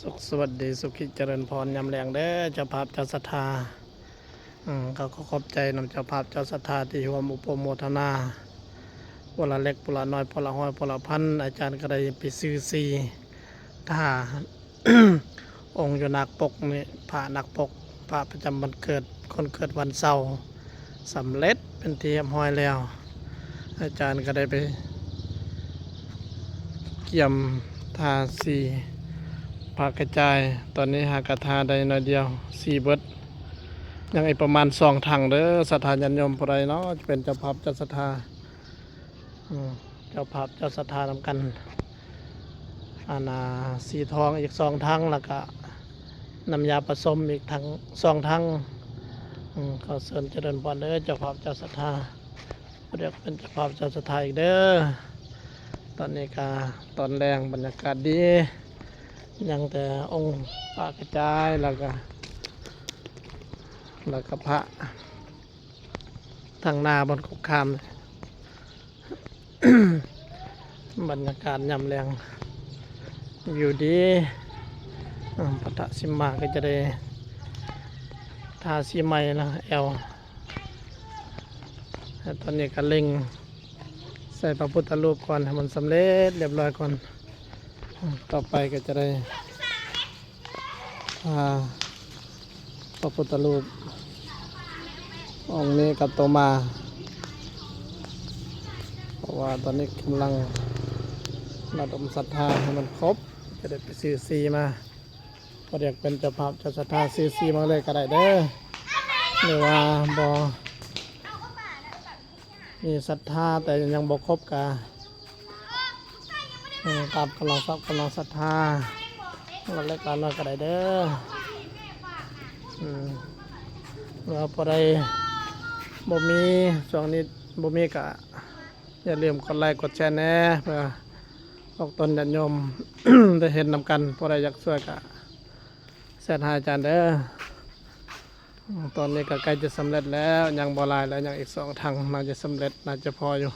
ສຸກສະຫວັດດີ ສຸຂີຈະເລີນພອນຍາມແລງເດີ້ ເຈົ້າພາບເຈົ້າສັດທາ. ອືມ ກໍຂໍຂອບໃຈນຳເຈົ້າພາບເຈົ້າສັດທາທີ່ຮ່ວມອຸປະໂມທະນາ ຜູ້ລະເລັກຜູ້ລະນ້ອຍ ຜູ້ລະຮ້ອຍຜູ້ລະພັນ. ອາຈານກໍໄດ້ໄປຊື້ຊີ ຖ້າ ອົງຢູ່ນາກປົກນີ້ ພະນາກປົກ ພະປະຈຳວັນເກີດ ຄົນເກີດວັນເສົາ ສຳເລັດເປັນທີ່ຮຽບຮ້ອຍແລ້ວ. ອາຈານກໍໄດ້ໄປກຽມທາສີພະກະຈາຍ. ຕອນນີ້ຫາກະທາໄດ້ໜ້ອຍດຽວ ສີເບິດ. ຍັງອີກປະມານສອງຖັງເດີ້ ສັດທາຍາດໂຍມ ຜູ້ໃດເນາະຈະເປັນເຈົ້າພາບເຈົ້າສັດທາ ອືມ ເຈົ້າພາບເຈົ້າສັດທານຳກັນ ອັນນ່າ ສີທອງອີກສອງຖັງ ແລ້ວກະນ້ຳຢາປະສົມອີກຖັງ ສອງຖັງ. ອືມ ຂໍເຊີນຈະເລີນພອນເດີ້ ເຈົ້າພາບເຈົ້າສັດທາ ບໍ່ໄດ້ເປັນເຈົ້າພາບເຈົ້າສັດທາອີກເດີ້. ຕອນນີ້ກະຕອນແລງ ບັນຍາກາດດີ ຍັງແຕ່ອົງພະກະຈາຍ ແລ້ວກະ ແລ້ວກະພະ ທາງໜ້າບ່ອນກົກຂາມ ບັນຍາກາດຍາມແລງ ວິວດີ. ອາ ພັດທະສິມມາກໍຈະໄດ້ທາສີໃໝ່ເນາະ ແອວ ແລະ ຕອນນີ້ກໍເລັ່ງໃສ່ພະພຸດທະຮູບກ່ອນ ໃຫ້ມັນສຳເລັດລຽບຮ້ອຍກ່ອນ. ອາ ຕໍ່ໄປກໍຈະໄດ້ ພະພຸດທະຮູບອົງນີ້ກັບໂຕມາ ເພາະວ່າຕອນນີ້ກຳລັງລະດົມສັດທາໃຫ້ມັນຄົບ ຈະໄດ້ໄປຊື້ສີມາ. ບໍ່ຢາກເປັນເຈົ້າພາບເຈົ້າສັດທາ ຊື້ສີມາເລີຍກໍໄດ້ເດີ້ ຫຼືວ່າບໍ່ ມີສັດທາແຕ່ຍັງບໍ່ຄົບກະ ເອີ ຕາມກຳລັງຊອບກຳລັງສັດທາ ລະເລັກລະນ້ອຍກໍໄດ້ເດີ້. ອືມ ແລ້ວຜູ້ໃດບໍ່ມີ ຊ່ວງນີ້ບໍ່ມີກະຢ່າລືມກົດໄລກົດແຊແດ່ ເພື່ອອອກຕົນຍາດໂຍມໄດ້ເຫັນນຳກັນ. ຜູ້ໃດຢາກຊ່ວຍກະແຊັດຫາອາຈານເດີ້. ຕອນນີ້ກໍໃກ້ຈະສຳເລັດແລ້ວ ຍັງບໍ່ຫຼາຍແລ້ວ ຍັງອີກສອງຖັງ ໜ້າຈະສຳເລັດ ໜ້າຈະພໍຢູ່.